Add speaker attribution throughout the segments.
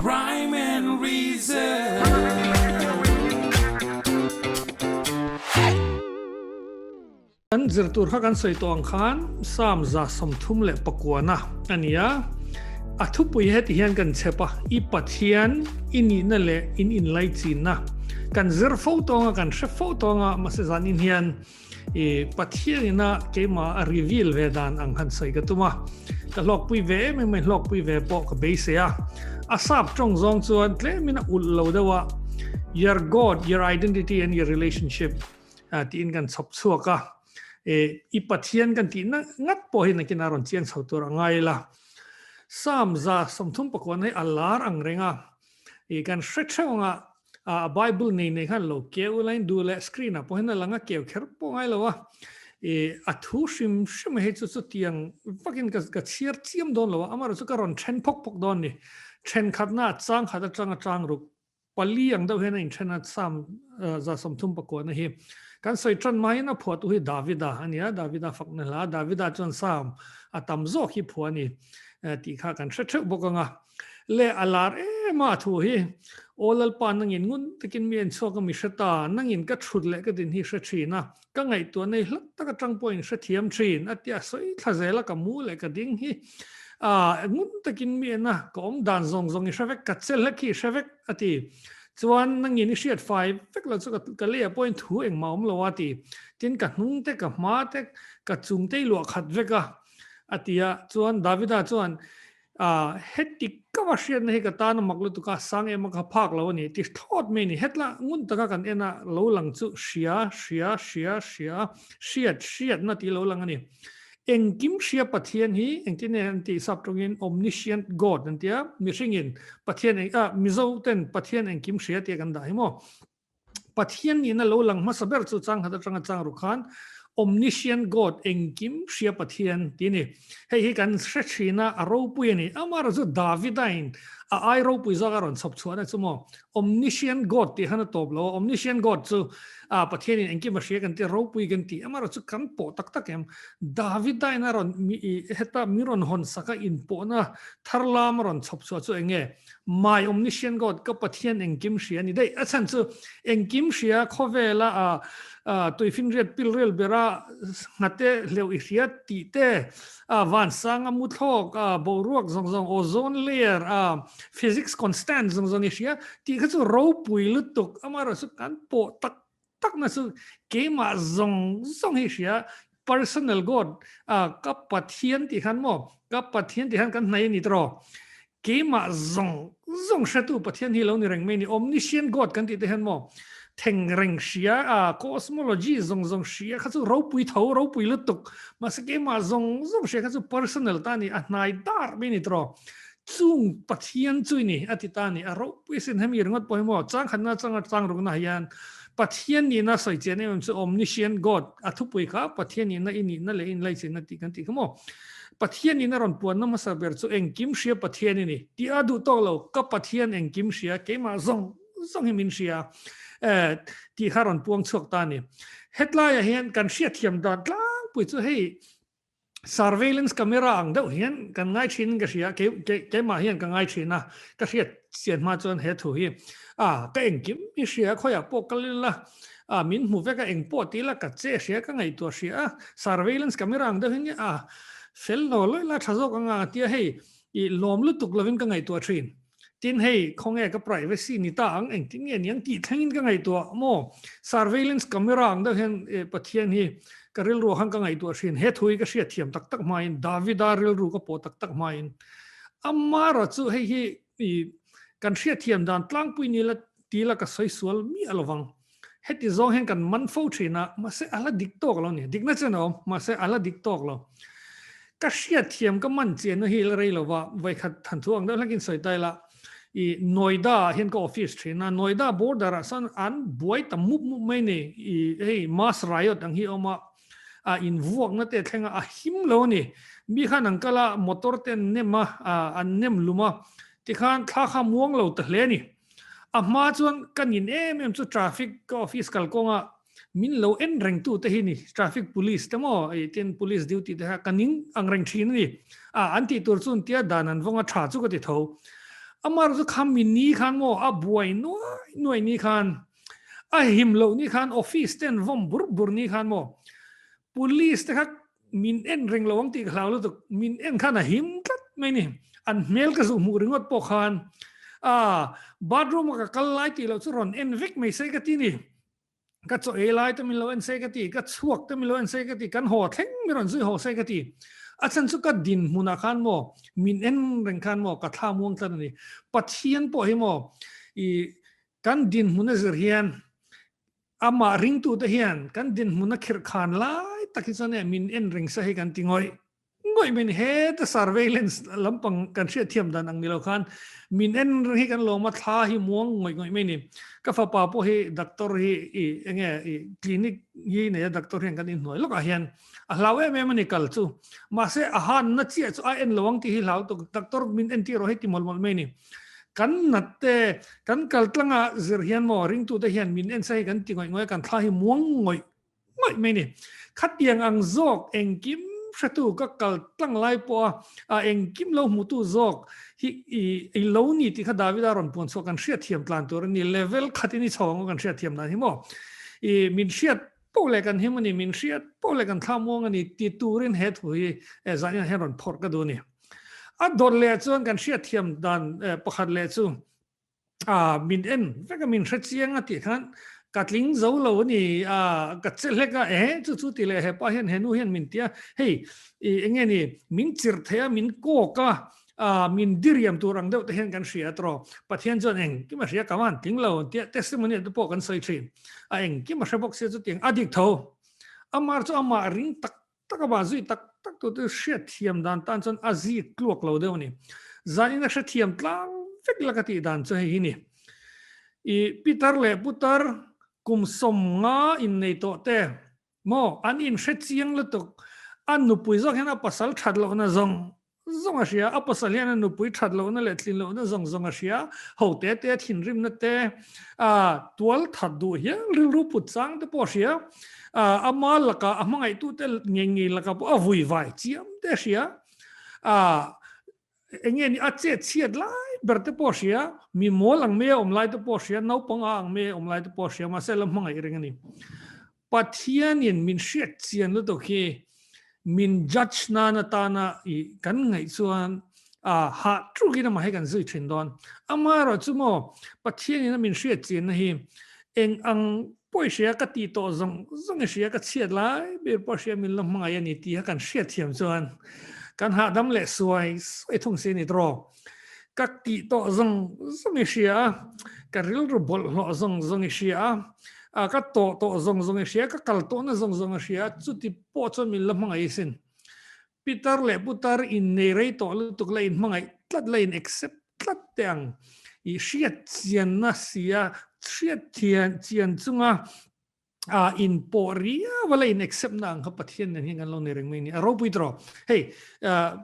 Speaker 1: Rhyme and reason.
Speaker 2: Kan zir tur kha kan sawi tawh ang khan Psalm 39 a a ni a. A thupui heti hian kan chep a, I Pathian, i nihna leh in inlaichinna. Kan zir fo tawng a, kan hre fo tawng a, mahse zanin hian I Pathian ina keimah a reveal ve dan ang han sawi ka tum a, ka hlawkpui ve em em a, hlawkpui ve pawh ka beisei a. A sap tawng zawng chuan tlemin a ulh lo deuh a, Your God, your identity and your relationship tiin kan chhawp chhuak a. I Pathian kan tih ngat pawh hi nakin a rawn chiang chho tur a ngai ila. Psalm 39 hi a lar ang reng a, I kan hre theuh ang a, a Bible nei nei khan lo keu ila in duh leh screen ah pawh hian a lang a keu kher pawh ngai lo a, i a thu hrim hrim hei chu chutiang vakin ka ka chhiar chiam dawn lo a, amaherawhchu chu ka rawn then phawk phawk dawn ni. Thenkhatna a chang khat atanga chang ruk pali ang deuh hian a inthen a Psalm 39 na hi. Kan sawi tan maiin a phuahtu hi Davida a ni a, Davida fakna hla, Davida chuan Psalm a tam zawk hi phuah a ni tih kha kan hre theuh bawk ang a. Le a lar em a thu hi, Aw Lalpa nangin ngun takin mi en chhuak a mi hre ta, nangin ka thut leh ka din hi hre thin a, ka ngaihtuah nei hlat tak atang pawhin hre thiam thin a tia sawi thla zel a ka mu leh ka ding hi a ngun takin mi en a, ka awm dan zawng zawng i hre vek, ka che hlek hi i hre vek a ti. Chuan nangin i hriat fai vek lo chu ka leiah pawhin thu engmah awm lo a ti. Tin ka hnung te ka hma te ka chung te i luah khat vek a a ti a, chuan Davida chuan A, heti ka va hriatna hi ka tan a mak lutuk a, sang em a ka phak lo a ni ti thlawt mai a ni. Hetla ngun taka kan en a, lo lang chu hria, hria, hria, hria, hriat, hriatna tih lo lang a ni. Engkim hria Pathian hi engtin nge an tih sap tawngin Omniscient God an ti a, mihringin Pathian eng, ah, Mizo ten Pathian engkim hria tia kan dah hi maw. Pathian nihna lo lang hmasa ber chu changkhat atanga chang ru khan Omniscient God, engkim hria Pathian tih a ni. Hei hi kan hre thin a, a ropui a ni. Amaherawhchu chu Davida-in a ai ropui zawk a rawn chhawp chhuahna chu maw Omniscient God tih khan a tawp lo a. Omniscient God chu Pathianin engkim a hria kan ti, ropui kan ti. Amaherawhchu chu kan pawh tak tak em? Davida-in a rawn heta min rawn hawn sak a inpawhna thar lam a rawn chhawp chhuah chu eng nge? My omniscient God, ka Pathian engkim hria a ni daih. A chhan chu engkim hria khawvela a tuifinriat pilrel bera nghate hleuh i hria tih te, a vansanga muthlawk, a boruak zawng zawng, ozone layer, a physics constant zawng zawng i hria tih kha chu ropui lutuk. Amaherawhchu kan pawh tak takna chu keimah zawng zawng hi hria personal God a ka Pathian tih khan maw ka Pathian tih khan kan hnai a ni tawh keimah zawng zawng hretu Pathian hi lo ni reng mai ni omniscient God kan tih te hian maw theng reng hria a cosmology zawng zawng hria kha chu ropui tho ropui lutuk mahse keimah zawng zawng hria kha chu personal ta ni a hnai dar mai ni tawh chung Pathian chu i ni a ti ta a ni. A ropui sin hemi ringawt pawh hi maw changkhatna atanga chang rukna hian Pathian nihna sawi chian em em chu Omniscient God a thupui kha Pathian nihna i nihna leh inlaichinna tih kan tih kha maw. Pathian nihna rawn puanna hmasa ber chu engkim hria Pathian i ni tih a duh tawk lo ka Pathian engkim hria keimah zawng zawng hi min hria tih kha rawn puang chhuak ta a ni. Hetlaiah hian kan hriatthiam dan tlangpui chu hei Surveillance camera ang deuh hian kan ngai thin in ka hria, keimah hian ka ngai thin a, ka hriat chian hma chuan he thu hi a ka engkim hi hria khawiah pawh kal ila a min hmu vek a eng pawh ti ila ka che hria ka ngaihtuah hria a, surveillance camera ang deuh hian a fel lo lawih la tha zawk ang a tia hei i lawm lutuk lovin ka ngaihtuah thin. Tin hei khawnge ka privacy ni ta ang engtin nge niang tih thlengin ka ngaihtuah maw surveillance camera ang deuh hian Pathian hi ka rilru ah khan ka ngaihtuah thin he thu hi ka hriat thiam tak tak hmain Davida rilru ka pawh tak tak hmain amara chu hei hi kan hriat thiam dan tlangpui ni la ti la ka sawi sual miah lovang heti zawng hian kan man fo thin a, mahse a la dik tawk lo a ni. Dikna chen a awm, mahse a la dik tawk lo. Ka hriatthiam ka man chianna hi la rei lo va, vawikhat than thu ang deuh hlakin sawi ta ila, i Noida ah hian ka office thin a, Noida border ah sawn an buai ta mup mup mai ni, i hei mass riot ang hi a awm a, a invuakna te a thleng a, a him lo a ni. Mi khan an kal a, motor te an nem a, an nem lum a, tikhan thla kha muang lo ta hle a ni. A hma chuan ka nin em em chu traffic ka office kal kawnga min lo en reng tu te hi ni traffic police te maw ei tin police duty te kha ka ning ang reng thin a ni. A an tih tur chu tia dan an vawng a tha chu ka ti tho. Amar chu kha mi ni khan maw a buai nuai nuai ni khan a him loh ni khan office ten vawm bur bur ni khan maw police te kha min en reng lo ang tih ka hlau lutuk min en khan a him tlat mai ni an hmel ka zuh hmuh ringawt pawh khan a bathroom a ka kal lai tih loh chu rawn en vek mai se ka ti ni. Ka chaw ei lai te min lo en se ka ti, ka chhuak te min lo en se ka ti, kan haw thleng min rawn zui haw se ka ti. A chhan chu ka dinhmunah khan maw, min en reng khan maw ka thla muang tlat a ni. Pathian pawh hi maw i kan dinhmun a zir hian amah ringtute hian kan dinhmun a khirh khan lai tak hi chuan e min en reng se hi kan ti ngawih. Ngawih min heta surveillance lampang kan hriat thiam dan ang ni lo khan min en reng hi kan lawm a, thla hi muang ngawih ngawih mai ni. Ka fapa pawh hi doctor hi i enge i clinic hi nei a doctor hian kan inhnuai lawkah hian a hlau em em a ni kal chu. Mahse a hanna chiah chu a en lo ang tih hi hlau tuk doctor min entir rawh hei ti mawlh mawlh mai ni. Kan nat te kan kal tlanga zir hian maw ringtute hian min en sa hi kan ti ngawih ngawih a kan thla hi muang ngawih ngawih mai ni. Khatiang ang zawk engkim hretu ka kal tlang lai pawha a engkim lo hmutu zawk hi i lo ni tih kha Davida rawn puan chhuah kan hriat thiam tlan tur a ni. Level khatin i chho ang aw kan hriat thiam dan hi maw. I min hriat poh leh kan him a ni, min hriat poh leh kan thla muang a ni ti turin he thu hi zan hian rawn phawrh ka duh a ni. A dawt leh chuan kan hriat thiam dan pakhat leh chu a min en vek a min hre chiang a tih khan ka tling zo lo a ni a ka che hlek a eh chu chu ti leh hepa hian henu hian min tia hei i enge ni min chirh thei a min kawk a a min diriam tur ang deuh te hian kan hria tawh Pathian chuan engkim a hria ka van tling lo tia testimony te pawh kan sawi thin a engkim a hre bawk sia chutiang a dik tho amar chu amah ring tak tak a vah zui tak tak tur chu hriatthiam dan tan chuan a zik tluak lo deuh a ni. Zanin a hrethiam tlang vek la ka tih dan chu hei hi ni. I Pitar leh Putar kum 50 innei tawh te maw an inhre chiang lutuk, a nupui zawk hian a pasal that lohna zawng zawng a hria, a pasal hian a nupui that lohna leh tlin lohna zawng zawng a hria, ho te te thinrimna te, a tual that duh hial rilru put chang te pawh a hria, a ama lakah a hmangaihtute ngei ngei lakah pawh a vui vai chiam te a hria, a eng nge ni a chet chhiat lai ber te pawh a hria, mi mawl ang mai a awm lai te pawh a hria, naupang a ang mai a awm lai te pawh a hria, mahse la hmangaih reng a ni. Pathianin min hriat chian lutuk hi min judge nan atana i kan ngaih chuan a hah trukin amah hi kan zui thin dawn. Amaherawh chu maw Pathianin a min hriat chianna hi eng ang pawh i hria ka tih tawh zawng zawng i hria ka chhiat lai ber pawh hria min la hmangaih a ni tih kha kan hriat thiam chuan kan hahdam leh suai suai thung si a ni tawh. Ka tih tawh zawng zawng i hria a, ka rilru bawlhhlawh zawng zawng i hria a, ka tawh tawh zawng zawng i hria a, ka kal tawhna zawng zawng i hria a, chuti pawh chuan min la hmangaih asin. Pitar leh putar innei rei tawh lutuk la inhmangaih tlat la in accept tlat teh ang. I hriat chianna sia, hriat chian chunga a in pawh riau a la in accept na ang kha Pathian nen hian kan lo nei reng mai a ni. A ropui tawh. Hei,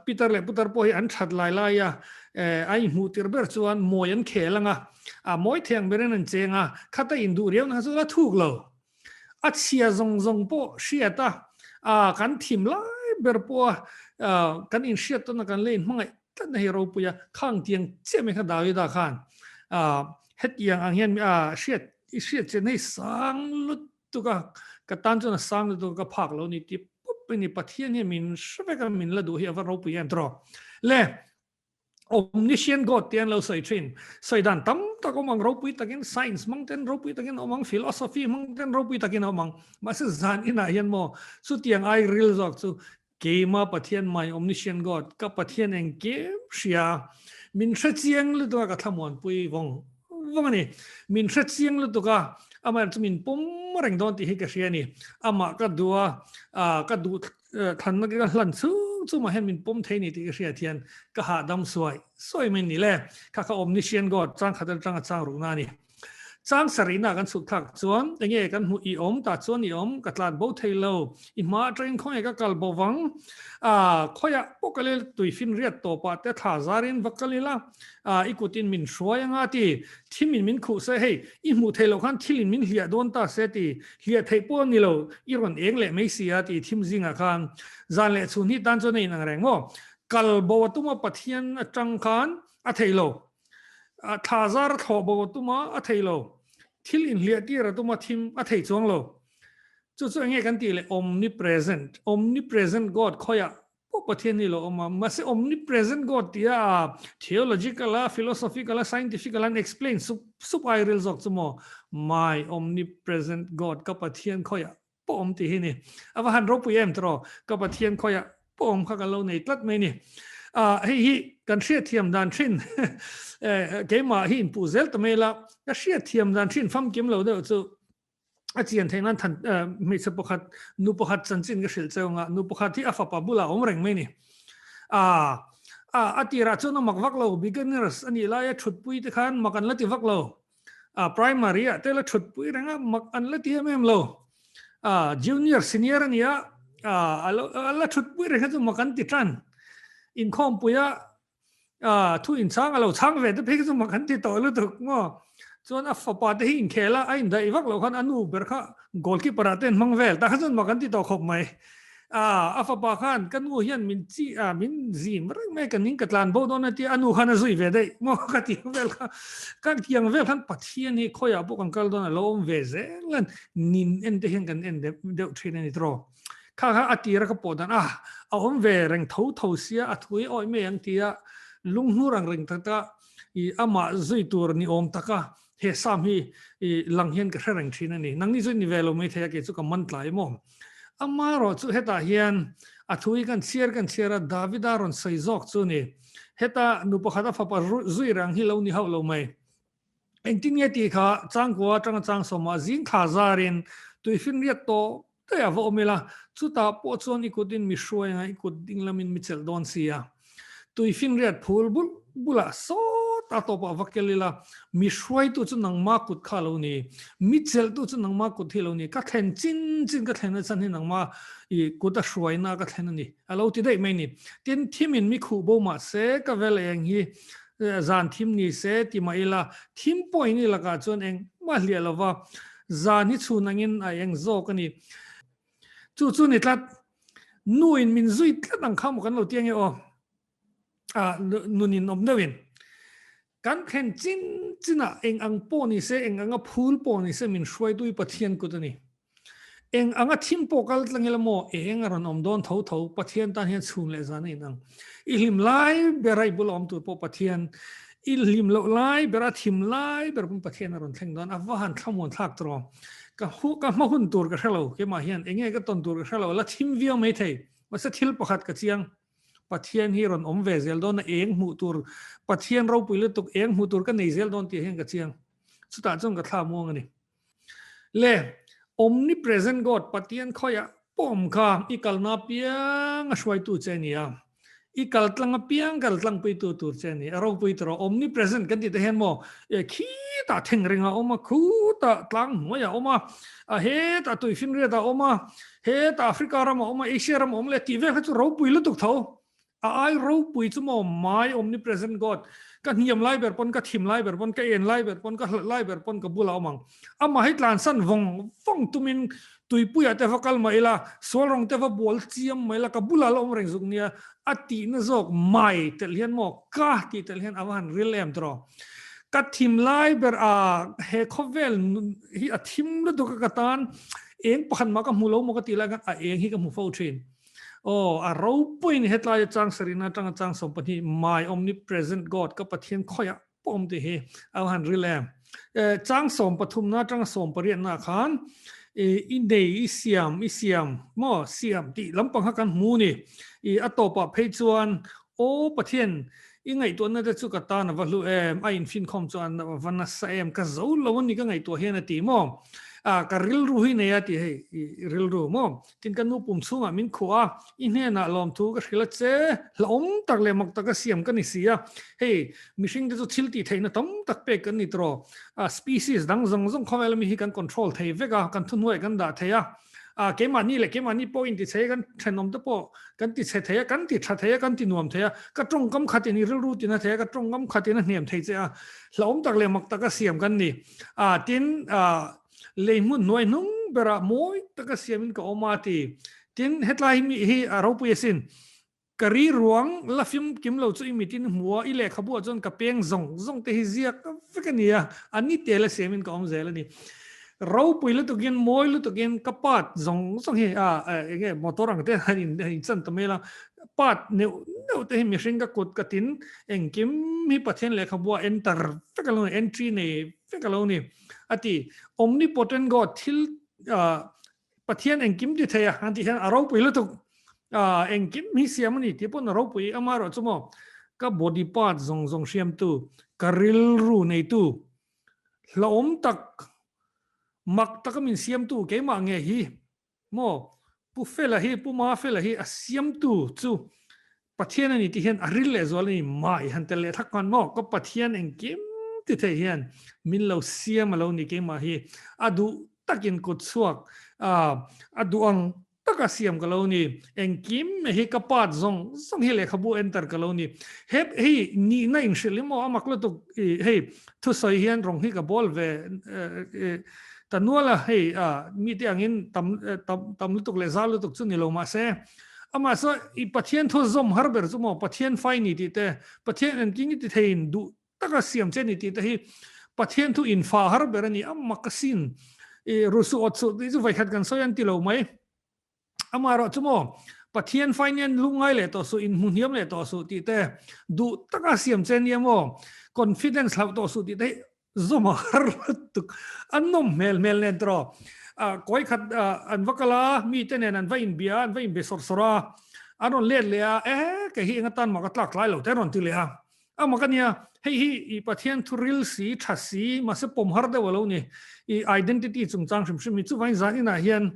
Speaker 2: Peter leh Putar pawh hi an that lai lai a, a inhmuh tir ber chuan mawi an khel ang a, a mawi thei ang berin an cheng a, khata induh riau na kha chu la thuk lo. A chhia zawng zawng pawh hriat a, a kan thim lai ber pawh a, kan inhriat tawn a kan la inhmangaih tlat na hi ropui a, khang tiang chiah mai kha Davida khan hetiang ang hian hriat I hriat che nei sang lutuk a, ka tan chuan a sang lutuk a, ka phak lo ni tih pup a ni. Pathian hian min hre vek a, min la duh hi a va ropui em tawh. Le, Omniscient God tih an lo sawi thin. Sawi dan tam tak awm ang, ropui takin science hmang ten ropui takin a awm ang, philosophy hmang ten ropui takin a awm ang. Mahse zan inah hian maw chutiang ai ril zawk chu Keima Pathian my omniscient God, ka Pathian engkim hria, min hre chiang lutuk a ka thlamuanpui vawng vawng a ni. Min hre chiang lutuk a, amaherawhchu chu min pawm reng dawn tih hi ka hria a ni. Amah ka duh a, ka duh thlanna ka hlan chung chungah hian min pawm thei ni tih ka hriat hian ka hahdam suai suai mai ni le. Kha kha omniscient God chang khat atanga chang rukna a ni. Chang sarihna kan chhuk thlak chuan enge kan hmuh i awm ta chuan i awm ka tlan bo thei lo i hma atangin khawnge ka kal bo vang a khawiah pawh kal ila tui fin riat tawpah te thla zarin va kal ila a i kutin min hruai anga ti thimin min khuh se hei i hmuh theih loh khan thilin min hliah dawn ta se ti hliah theih pawh a ni lo i rawn eng leh mai si a ti thim zingah khan zan leh chhun hi tan chuan a inang reng maw kal bo a tuma Pathian atang khan a thei lo. Thla zar a thlawh bo a tum a, a thei lo. Thil inhliah tir a tum a, thim a thei chuang lo. Chu chu enge kan tih leh omnipresent, omnipresent God khawiah pawh Pathian hi lo awm a. Mahse omnipresent God tih a theological a, philosophical a, scientific a an explain sup sup ai ril zawk chu maw my omnipresent God ka Pathian khawiah pawh awm tih hi ni. A va han ropui em tiraw? Ka Pathian khawiah pawh awm kha kan lo nei tlat mai ni. Ah hei hi kan hriatthiam dan thin keimah hi inpuh zel ta mai la, ka hriatthiam dan thin famkim lo deuh chu a chian theih nan than hmeichhe pakhat nu pakhat chanchin ka hrilh cheu anga nu pakhat hi a fapa bulah a awm reng mai ni. Ah a tirah chuan a mak vak lo beginners a nih laia thutpui te khan mak an la ti vak lo. A primary ah te la thut pui reng a, mak an la ti em em lo. A junior senior a nia, a la thut pui reng kha chu mak an ti tan. Inkhawm pui a, a thu inchhang a lo chhang ve te phei kha chu mak an ti tawh lutuk maw. Chuan a fapa te hi inkhel a, a indaih vak loh khan a nu ber kha goalkeeper ah te an hmang vel, tah kha chuan mak an ti tawh khawp mai. A, a fapa khan ka nu hian min chi a, min zim reng mai, ka ning ka tlan bo dawn a tia, a nu khan a zui ve daih maw ka ti ang vel kha. Ka ti ang vel khan Pathian hi khawiah pawh kan kal dawn a lo awm ve zel a, nin en te hian kan en deuh deuh thin a ni tawh. Kha kha a tira ka pawh dan a, a awm ve reng tho tho sia, a thui awih mai ang tia lunghnur ang reng tak tak i amah zui tur ni awm taka he Sam hi i lang hian ka hre reng thin a ni. Nangni chu ni ve lo mai thei a, kei chu ka man tlai maw. Amaherawh chu hetah hian a thu hi kan chhiar kan chhiar a, Davida rawn sawi zawk chu ni. Heta nu pakhat a fapa zui reng hi lo ni hauh lo mai. Engtin nge tih kha changkua atanga changsawmah zing thla zarin tuifinriat tawh daih a va awm ila, chutah pawh chuan i kutin mi hruai anga i kut ding lamin mi chelh dawn si a. Tuifinriat phul bul bulah sawt a tawpah va kel ila, mi hruaitu chu nangma kut kha lo ni, mi chelhtu chu nangma kut hi lo ni, ka thlen chin chin ka thlen nachhan hi nangma i kut a hruaina ka thlen a ni, a lo ti daih mai ni. Tin, thimin mi khuh bo mah se ka vel eng hi zan thim ni se ti mah ila, thim pawh in i lakah chuan engmah hliah lova, zan hi chhun angin a eng zawk a ni. Chu chu ni tlat, nu in min zui tlat ang kha maw kan lo ti ange aw, ah nun in awm deuhin. Kan thlen chin chinah eng ang pawh ni se, eng anga phul pawh ni se min hruaitu hi Pathian kut a ni. Eng anga thim pawh kal tlang ila maw, eng a rawn awm dawn tho tho, Pathian tan hian chhun leh zan a inang. I hlim lai bera i bula awm tur pawh Pathian, i hlim loh lai bera thim lai ber pawn Pathian a rawn thleng dawn, a va han thlamuan thlak tawh. Ka hu ka hma hun tur ka hre lo, keimah hian enge ka tawn tur ka hre lo, la thim viau mai thei. Mahse thil pakhat ka chiang, Pathian hi rawn awm ve zel dawn a, eng hmuh tur, Pathian ropui lutuk eng hmuh tur ka nei zel dawn tih hian ka chiang. Chutah chuan ka thla muang a ni. Le, Omnipresent God, Pathian khawiah pawh awm kha i kalna apiang a hruaitu che a ni a, i kal tlang apiang kal tlangpuitu tur che a ni. A ropui tawh rawh. Omnipresent kan tih te hian maw, e khitah thengreng a awm a, khutah tlang hnuaiah a awm a, a hetah tuifinriat a awm a, hetah Africa ram a awm a, Asia ram a awm leh tih vel kha chu ropui lutuk tho. A ai ropui chu maw my omnipresent God, ka hniam lai ber pawn, ka thim lai ber pawn, ka en lai ber pawn, ka hlat lai ber pawn ka bulah awm ang. Amah hi tlansan vawng vawng tumin tuipuiah te va kal mah ila, sual rawng te va bual chiam mah ila, ka bulah la awm reng zuk nia, a tihna zawk mai telh hian maw ka tih telh hian a va han ril em tawh. Ka thim lai ber a he khawvel hi a thim lutuk a ka tan eng pakhat mah ka hmu lo maw ka tih lai khan a eng hi ka hmu fo thin. Aw, a ropuiin hetlai atang sarihna atanga chang 12, My Omnipresent God, ka Pathian khawiah pawh awm tih hi a va han ril em. Chang sawmpathumna atanga sawmpariatna khan i nei, i siam, i siam maw, siam tih lampang kha kan hmu ni. I a tawpah phei chuan, Aw Pathian, i ngaihtuahna te chu ka tan a va hlu em, a infinkhawm chuan a va nasa em, ka zo lo a ni ka ngaihtuah hian a ti maw. A, ka rilru hi nei a ti hei, i rilru maw. Tin ka nu pum chhungah min khuh a, i hnenah lawmthu ka hrilh a che, hlauhawm tak leh mak taka siam ka ni si a. Hei, mihring te chu thil tih theihna tam tak pek kan ni tawh. A species dang zawng zawng khawvel ami hi kan control thei vek a, kan thuhnuai kan dah thei a. A keimahni leh keimahni pawh intichhe kan thenawm te pawh kan tichhe thei a, kan ti tha thei a, kan ti nuam thei a. Ka tawngkam khatin i rilru tina thei a, ka tawngkam khatin a hnem thei che a. Hlauhawm tak leh mak taka siam kan ni. A tin, a Lei hmun hnuai hnung berah mawi taka siamin ka awm a ti. Tin, hetlai hi mi hi a ropui asin. Ka ri ruang la fim kim lo chu i mit in hmu a, i lehkhabu ah chuan ka peng zawng zawng te hi ziak vek a ni a, a ni tel a siam in ka awm zel a ni. Ropui lutuk in, mawi lutuk in ka part zawng zawng hi a eng nge motor ang te han in han in chan ta mai la, part neuh neuh te hi mihring ka kut ka tin engkim hi Pathian lehkhabu ah enter vek a lo ni, entry nei vek a lo ni a ti. Omnipotent God thil Pathian engkim ti thei a, an tih hian a ropui lutuk. Engkim hi siam a ni tih pawn a ropui amaherawh chu maw ka body part zawng zawng hriamtu, ka rilru neitu, hlauhawm tak, mak taka min siamtu keimah nge hi maw Pu Fela hi, Pu Mafela hi a siamtu chu Pathian a ni tih hian a ril leh zual a ni mai han tel leh thak khan maw ka Pathian engkim ti thei hian min lo siam a lo ni keimah hi a duh takin kut chhuak a duh ang taka siam ka lo ni engkim hi ka part zawng zawng hi lehkhabu enter ka lo ni he hei nihna inhrilh hi maw a mak lutuk i hei thusawi hian rawng hi ka bawl ve ta nual a hei mite angin tam tam lutuk leh zal lutuk chu ni lo mahse Amah saw i Pathian thu zawm har ber chu maw Pathian fai ni tih te, Pathian engtin i ti theiin duh taka siam che ni tih te hi Pathian thu infa har ber a ni. A mak a sin. I rusuh awt suh tih chu vawikhat kan sawi an ti lo mai. Amaherawh chu maw Pathian fai nian lungngai leh tawh suh, inhmu hniam leh tawh suh tih te, duh taka siam che nia maw confidence hlauh tawh suh tih te hi Zawm a har lutuk. An nawm hmel hmel nen tawh. Kawi khat an va kal a, mite nen an va inbia a, an va inbe sawrh sawrh a. An rawn let leh a, e kei hi engatan mah ka tlak tlai lo te an rawn ti leh a. A mak a nia, hei hi i Pathian thu ril si, tha si, mahse pawm har deuh a lo ni. I identity chungchang hrim hrim hi chuvangin zan inah hian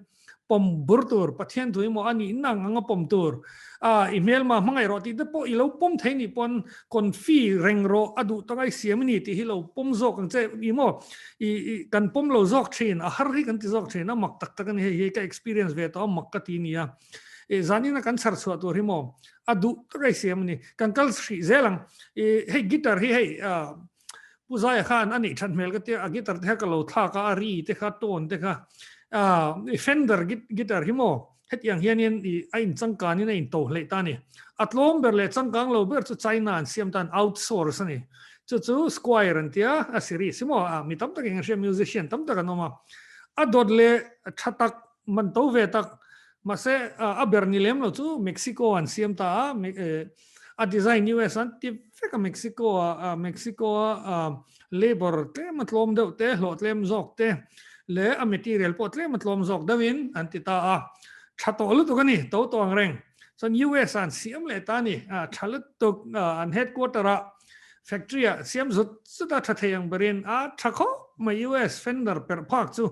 Speaker 2: pawm bur tur, Pathian thu emaw a nih nang anga pawm tur, a i hmelma hmangaih rawh tih te pawh i lo pawm thei nih pawn confi reng rawh a duh taka i siam a ni tih hi lo pawm zawk ang che i maw i i kan pawm lo zawk thin a har hi kan ti zawk thin a mak tak tak a ni hei hi ka experience ve tawh a mak ka ti nia i zanin a kan chhar chhuah tur hi maw a duh taka i siam a ni kan kal hrih zel ang i hei guitar hi hei a Pu Zaia khan a neih that hmel ka tia, a guitar te kha ka lo thlak a, a ri te kha, tone te kha, i Fender guitar hi maw hetiang hianin i a inchangkanin a into hleih ta a ni. A tlawm ber leh changkang lo ber chu China an siam tan outsource a ni. Chu chu Squire an tia, a series hi maw, mi tam takin an hria, musician tam tak an awm a. A dawt leh tha tak, man to ve tak, mahse a ber ni lem lo chu Mexico an siam ta a, A design US an ti vek a Mexico a Mexico a labor tlem a tlawm deuh te hlawh tlem zawk te leh a material pawh tlem a tlawm zawk deuhin an ti ta a tha tawh lutuk a ni to tawh ang reng chuan US an siam leh ta a ni a tha lutuk an headquarter ah factory ah siam zut zut a tha thei ang berin a tha khawp mai US fender perh phak chu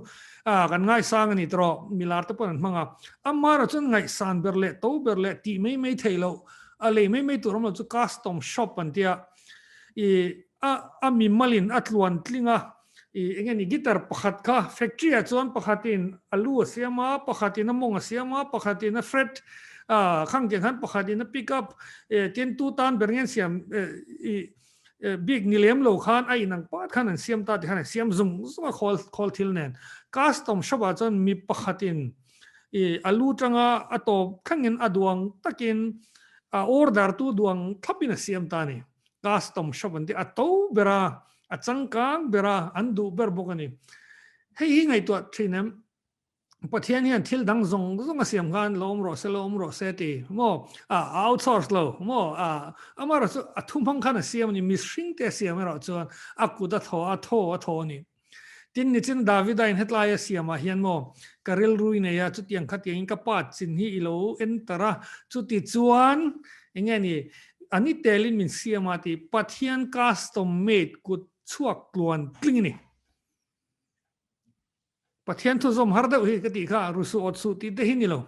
Speaker 2: kan ngaisang a ni tawh milar te pawh an hmang a amara chuan ngaihsan ber leh to ber leh tih mai mai theih loh a lei mai mai tur awm lo chu custom shop an tia i a a mimalin a tluan tling a i enge ni guitar pakhat kha factory ah chuan pakhatin a lu a siam a pakhatin a mawng a siam a pakhatin a fret a khang tiang khan pakhatin a pick up e tin tu tan ber nge an siam i bik ni lem lo khan a inang pat khan an siam ta ti khan an siam zung zung a khawl khawl thil nen custom shop ah chuan mi pakhatin i a lu tanga a tawp thlengin a duang takin a order tu duang thlapin a siam ta a ni. Custom shop an ti a to ber a, a changkang ber a, an duh ber bawk a ni. Hei hi ngaihtuah thin em? Pathian hian thil dang zawng zawng a siam khan lo awm rawh se, lo awm rawh se ti maw? A outsource lo maw? A amaherawh chu a thu hmang khan a siam a ni, mihring te a siam erawh chuan a kut a thaw a, thaw a thaw a ni. Tin nichin Davida in hetlai a siam ah hian maw ka rilru i nei a, chutiang khatiangin ka pa chin hi i lo enter a, chuti chuan enge ni a ni telin min siam a tih Pathian custom made kut chhuak tluan tling a ni. Pathian thu zawm har deuh hi ka tih kha rusuh awt suh tih te hi ni lo.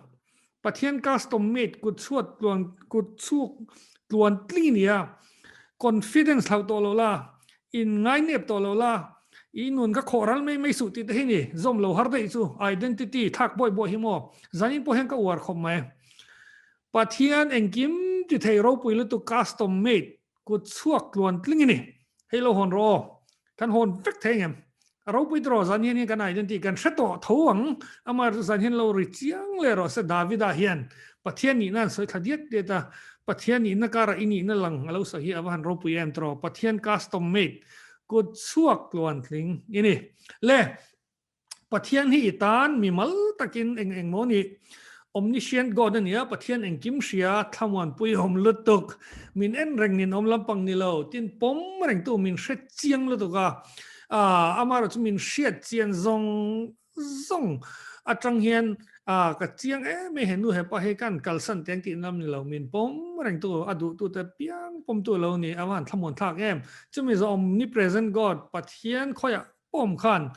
Speaker 2: Pathian custom made kut chhuat tluan kut chhuk tluan tling a ni a, confidence hlauh tawh lo la, in ngai nep tawh lo la, i nun ka khawh ral mai mai suh tih te hi ni, zawm lo har daih chu identity thlak bawi bawi hi maw, zanin pawh hian ka uar khawp mai. Pathian engkim ti thei ropui lutuk custom made kut chhuak tluan tling a ni. Hei lo hawn rawh aw, kan hawn vek thei ang em? A ropui tawh zan hian hian kan identity kan hre tawh tho ang, amaherawhchu zan hian lo ri chiang leh rawh se Davida hian Pathian nihna an sawi thla diat diat a, Pathian nihna karah i nihna lang a lo sawi hi a va han ropui em tawh. Pathian custom made kut chhuak tluantling i ni. Le, Pathian hi i tan mi mal takin eng eng maw ni? Omniscient God a nia, Pathian engkim hria, thlamuanpui awm lutuk, min en reng nin awm lampang ni lo, tin pawm rengtu min hre chiang lutuk a, amaherawhchu min hriat chian zawng zawng atang hian ka chiang em em he nu he pa hi kan kalsan teng tih lam ni lo, min pawm rengtu a duhtute piang pawmtu lo ni, a van thlamuan thlak em. Chumi zawh omnipresent God, Pathian khawiah Awm khan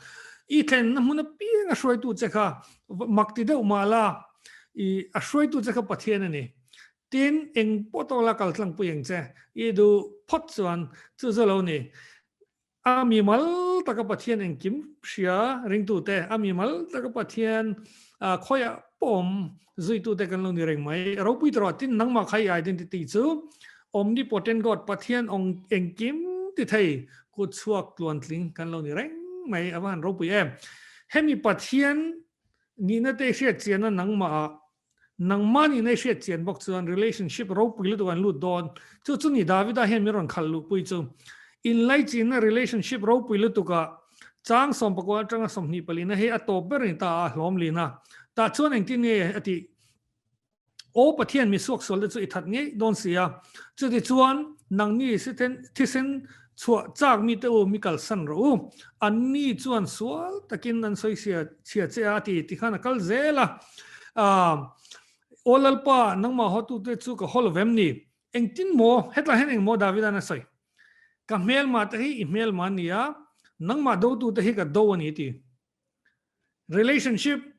Speaker 2: i thlenna hmun apiang a hruaitu che kha mak ti deuh mah la, i a hruaitu che kha Pathian a ni. Tin, eng pawh tawk la kal tlangpui ang che, i duh phawt chuan chu chu lo ni. A mi mal taka Pathian engkim hria ringtute, a mi mal taka Pathian khawiah pawh awm zuitute kan lo ni reng mai. Ropui tawh rawh, tin nangmah kha i identity chu Omnipotent God, Pathian awng engkim ti thei kut chhuak tluantling kan lo ni reng mai, a va han ropui em. Hemi Pathian nihna te i hriat chianna nangmah ah, nangmah nihna i hriat chian bawk chuan relationship ropui lutuk an lut dawn. Chu chu ni Davida hian min rawn khalh luhpui chu. Inlaichinna relationship ropui lutuk ah chang 19 atanga 24 na hi a tawp ber a ni ta a, hlawm lina. Tah chuan engtin nge a tih? Aw Pathian mi suaksual te chu i that ngei dawn si a, chutichuan nangni thisen chhuah chak mite u mi kalsan rawh u, anni chuan sual takin an sawi chhia che a ti tikhan a kal zel a. Aw Lalpa, nangmah hawtute chu ka haw lo vem ni? Engtin maw? Hetlai hian engmaw Davida'n a sawi? Ka hmelma te hi i hmelma a ni a, nangmah dotute hi ka do a ni ti. Relationship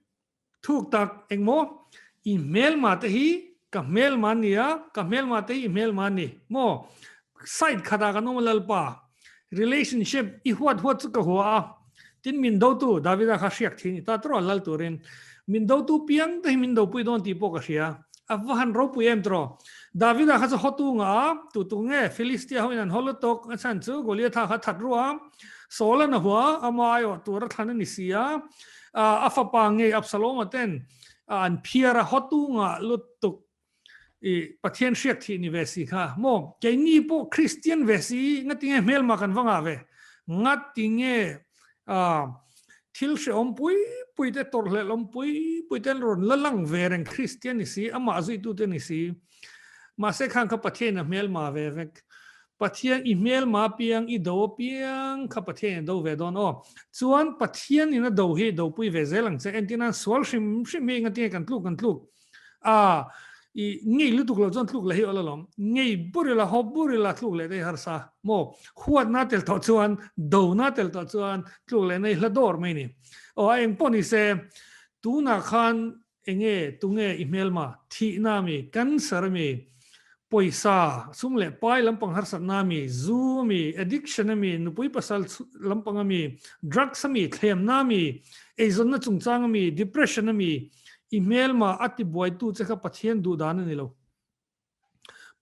Speaker 2: Thuk tak engmaw? I hmelma te hi ka hmelma an ni a, ka hmelma te hi i hmelma an ni maw? Side khatah kan awm a Lalpa, relationship i huat huat chu ka hua a, tin min dotu Davida kha hriak thin i ta tawrh a lal turin min dotu piang te hi min dopui dawn tih pawh ka hria, a va han ropui em tawrh. Davida kha chu hawtu ngah a, tu tu nge Philistia ho in an haw lutuk a chhan chu Goliatha kha that ruah a, Saul an a hua, ama aiawh tur a thlan a ni si a, a fapa ngei Absalom-a ten an phiar a, hawtunga lutuk i Pathian hriak thih ni ve si kha maw? Keini pawh Kristian ve si ngatinge hmelma kan va ngah ve? Ngatinge thil hrehawm pui pui te tawrhhlelh awm pui pui te an rawn la lang ve reng Kristian ni si, amah zuitute ni si. Mahse khan kha Pathian a hmelma ve vek. Pathian i hmelma apiang, i do apiang kha Pathian in a do ve dawn aw. Chuan Pathian in a do hi dopui ve zel ang che. Entir nan sual hrim hrim hi engatinge kan tluk kan tluk a, i ngei lutuk lo chuan tluk leh hi awl alawm. Ngei bur ila, haw bur ila tluk leh daih harsa maw? Huatna tel tawh chuan, dona tel tawh chuan tluk leh na hi hla dawr mai ni. Aw a eng pawh ni se, tunah khan Enge, tunge i hmelma, thihna mi, cancer mi, pawisa, sum leh pai lampang harsatna mi, zu mi, addiction mi, nupui pasal lampang ami, drugs ami, thlemna mi, eizawnna chungchang ami, depression ami, i hmelma a tibuaitu che kha Pathian duhdan a ni lo.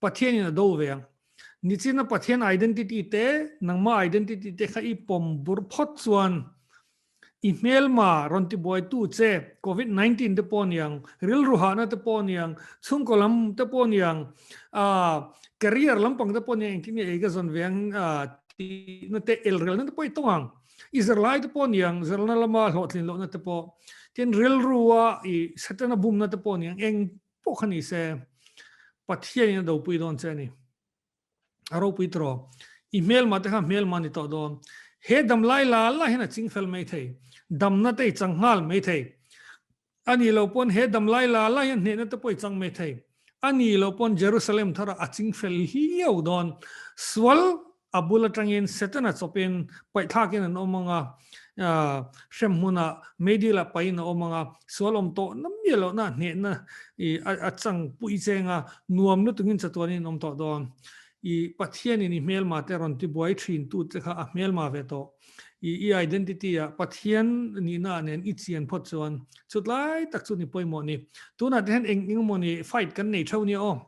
Speaker 2: Pathian in a do ve ang. Nichina Pathian identity te, nangma identity te kha i pawm bur phawt chuan i hmelma rawn tibuaitu che Covid 19 te pawh niang, rilru hahna te pawh niang, chhungkaw lam te pawh niang, career lampang te pawh niang engtin nge ei ka zawn ve ang tihna te elrelna te pawh i tawng ang. I zirlai te pawh niang, zirna lama hlawhtlin lohna te pawh, tin rilrua i Setana bumna te pawh niang eng pawh kha ni se, Pathian in a dopui dawn che a ni. A ropui tawh. I hmelma te kha hmelma ni tawh dawn. He dam lai la la hian a ching fel mai thei. Damna te i chang nghal mai thei. A ni lo pawn he dam lai la la hian hnehna te pawh i chang mai thei. A ni lo pawn Jerusalem tharah a ching fel hiau dawn. Sual A bul atangin Setana chawpin paihthlakin an awm ang a, hremhmunah meidil ah pahin a awm ang a, sual awm tawh na miah lohna hnehna i a chang pui cheng a, nuam lutukin chatuanin an awm tawh dawn. I Pathianin i hmelma te rawn tibuai thin tu te kha a hmelma ve tawh. I i identity ah Pathian nihna ah nen i chian phawt chuan chutlai tak chu ni pawimawh ni. Tunah te hian eng eng emawni fight kan nei theuh nia aw,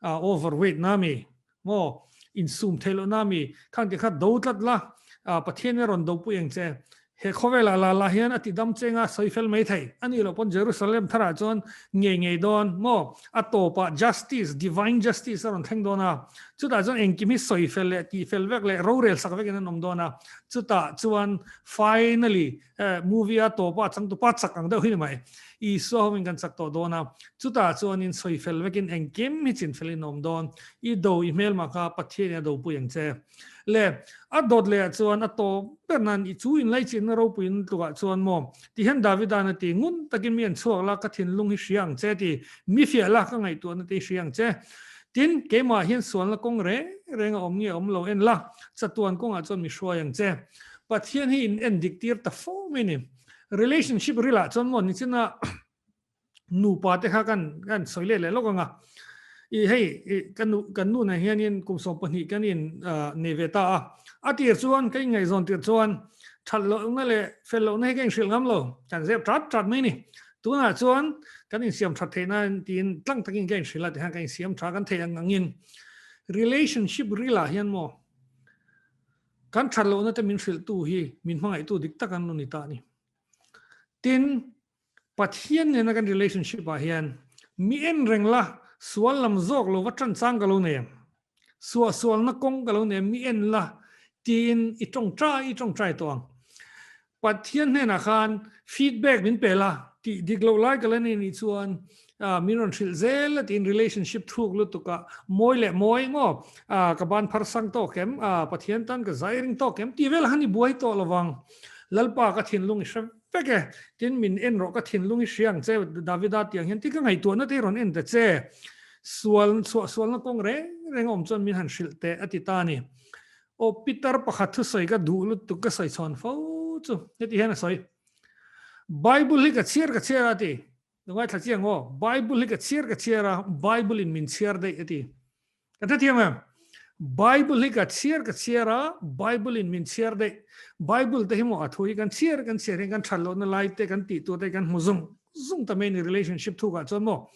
Speaker 2: overweight na mi, Maw? Insum theih loh na mi? Khang ti kha do tlat la, Pathian in a rawn do pui ang che. He khawvelah la la hian a tidam cheng a sawi fel mai thei. A nih loh pawn Jerusalem tharah chuan ngei ngei dawn maw? A tawpah justice, divine justice a rawn thleng dawn a. Chutah chuan engkim hi sawi fel leh tih fel vek leh rorel sak vekin an awm dawn a. Chutah chuan finally movie a tawpa a changtupa chak ang deuh hi ni mai. Isua hovin kan chak tawh dawn a. Chutah chuanin sawi fel vekin engkim hi chin felin a awm dawn. I do i hmelma kha Pathianin a dopui ang che. Le, a dawt lehah chuan a tawp ber nan i chu inlaichinna ropuiin tlukah chuan maw? Ti hian Davida'n a ti, Ngun takin mi an chhuak la, ka thinlung hi hria ang che ti, mi fiah la, ka ngaihtuahna te hi hria ang che. Tin, keimah hian sualna kawng reng reng a awm nge awm lo en la, chatuan kawngah chuan mi hruai ang che. Pathian hi in en dik tir ta fo mai ni. Relationship rilah chuan maw nichina nupa te kha kan kan sawi leh leh lawk ang a. I hei kan nu kan nu nen hianin kum 12 kan in nei ve ta a. A tir chuan ka inngaihzawn tir chuan that lohna leh fel lohna hi ka inhrilh ngam lo. Kan zep tat tat mai ni. Tunah chuan kan insiam that theih nan tiin tlang takin ka inhrilh a tihian ka insiam tha kan theih ang angin relationship rilah hian maw kan that lohna te min hrilhtu hi min hmangaihtu dik tak an lo ni ta a ni. Tin, Pathian nena kan relationship ah hian mi en reng la, sual lam zawk lo va tan chang ka lo nei em? Suah sualna kawng ka lo nei em? Mi en la tiin i tawngtai i tawngtai tawh ang. Pathian hnenah khan feedback min pe la, tih dik loh lai ka la nei nih chuan min rawn hrilh zel la tiin relationship thuk lutuk ah mawi leh mawi maw ka ban phar sang tawk em? Pathian tan ka zai ring tawk em? Tih vel han i buai tawh lovang. Lalpa ka thinlung i hre vek e, tin min en rawh ka thinlung i hria ang che Davida tiang hian ti ka ngaihtuahna te hi rawn en ta che, sual chhuah sualna kawng reng reng a awm chuan min han hrilh teh a ti ta a ni. Aw Peter pakhat thusawi ka duh lutuk ka sawi chhawn fo chu heti hian a sawi, Bible hi ka chhiar ka chhiar a ti, Nungaithla chiang aw, Bible hi ka chhiar ka chhiar a, Bible in min chhiar daih a ti. Ka hrethiam em? Bible hi ka chhiar ka chhiar a, Bible in min chhiar daih. Bible te hi maw a thu hi kan chhiar kan chhiar hian kan that lohna lai te kan tih tur te kan hmu zung zung ta mai ni relationship thukah chuan maw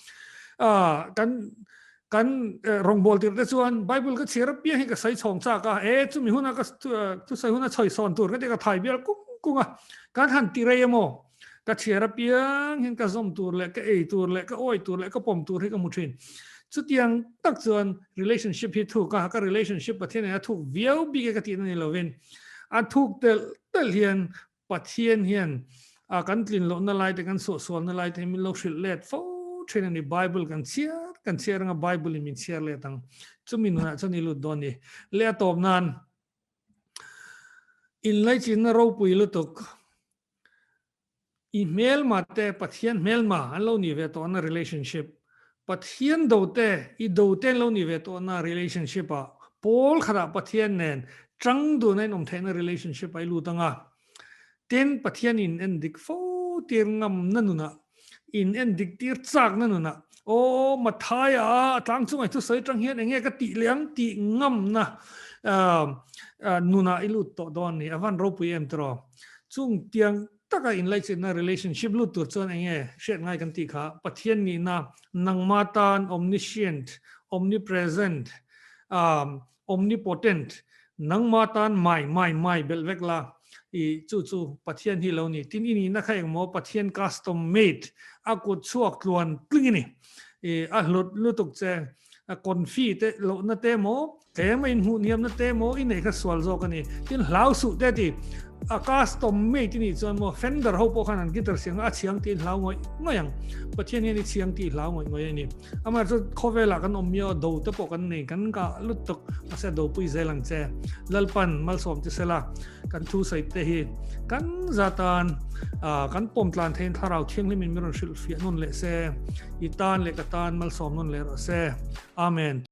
Speaker 2: kan kan rawngbawl tir te chuan Bible ka chhiar apiang hi ka sawi chhawng chak a, e chumi huna ka thusawi huna chhawi sawn tur ka ti ka thai bial kung kung a, kan han ti rei emaw Ka chhiar apiang hian ka zawm tur leh ka ei tur leh ka awi tur leh ka pawm tur hi ka hmu thin. Chutiang tak chuan relationship hi thuk a, ka relationship Pathian nen a thuk viau bik e ka tihna ni lovin a thuk telh telh hian Pathian hian a kan tlin lohna lai te kan suahsualna lai te hi min lo hrilh let fo thin a ni. Bible kan chhiar kan chhiar anga Bible in min chhiar let ang. Chumi nunah chuan i lut dawn ni. Leh a tawp nan inlaichinna ropui lutuk I hmelma te Pathian hmelma an lo nih ve tawhna relationship, Pathian do te i do te an lo nih ve tawhna relationship ah pawl khatah Pathian nen tang dun a inawm theihna relationship ah i lut ang a. Tin, Pathian in en dik fo tir ngamna nunah, in en dik tir chakna nunah, Aw Mathaia a tlang chungah i thusawi tang hian enge ka tih leh ang tih ngamna nunah i lut tawh dawn a ni. A van ropui em tiraw? Chung tiang taka inlaichinna relationship lut tur chuan enge hriat ngai kan tih kha Pathian nihna nangma tan omniscient, omnipresent, omnipotent nangma tan mai mai mai belh vek la i chu chu Pathian hi lo ni. Tin i nihna kha engmaw Pathian custom made a kut chhuak tluan tling i ni. I a hlut lutuk che a confi te lohna te maw tlem a inhmuh hniamna te maw i neih kha sual zawk a ni. Tin hlau suh te ti a custom made i nih chuan maw Fender ho pawh khan an guitar siang a chhiang tih hlau ngawih ngawih ang. Pathian hian i chhiang tih hlau ngawih ngawih a ni. Amaherawhchu chu khawvelah kan awm miau a do te pawh kan nei kan kah lutuk mahse a dopui zel ang che. Lalpan malsawm che sela kan thu sawi te hi kan zatan kan pawm tlan theiin thlarau thianghlim in min rawn hrilh fiah nawn leh se i tan leh ka tan malsawm nawn leh rawh se. Amen.